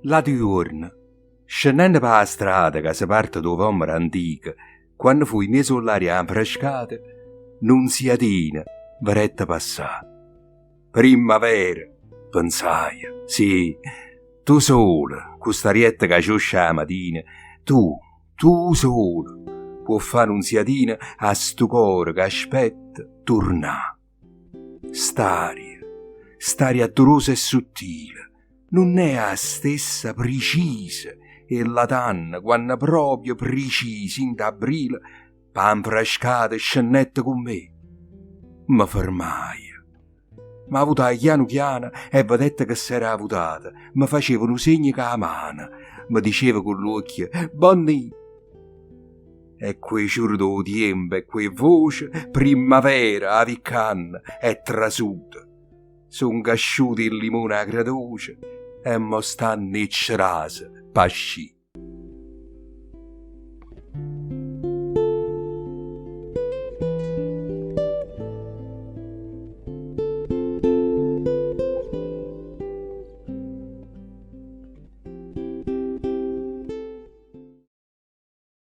L'atu juorno, scennenno p' 'a strada ca se parte d' 'o Vommero antico, quanno fuje miezo ll'aria 'nfrescata, Nunziatina vedette passà. Primmavera, pensaje, sì, tu sola, cu st'arietta ca scioscia 'a matina, tu, tu sola, può fà Nunziatina a stu core ca aspetta turnà. St'aria, st'aria addurosa e suttile, nun è 'a stessa precisa 'e ll'at'anno quanno proprio preciso 'int' abbrile p' 'a 'nfrescata scennette cu me. Me fermaje. M'avutaje chianu chiano e vedette che s'era avutata, me faceva nu segno cu 'a mano, me diceva cu ll'uocchie, Bonnì! E cu 'e ciure d' 'o tiempo e cu 'e vvoce, primmavera, 'a vi' ccanno, è trasuta. Songo asciute 'e limone 'a gradoce e mo stanno 'e ccerase p'ascì.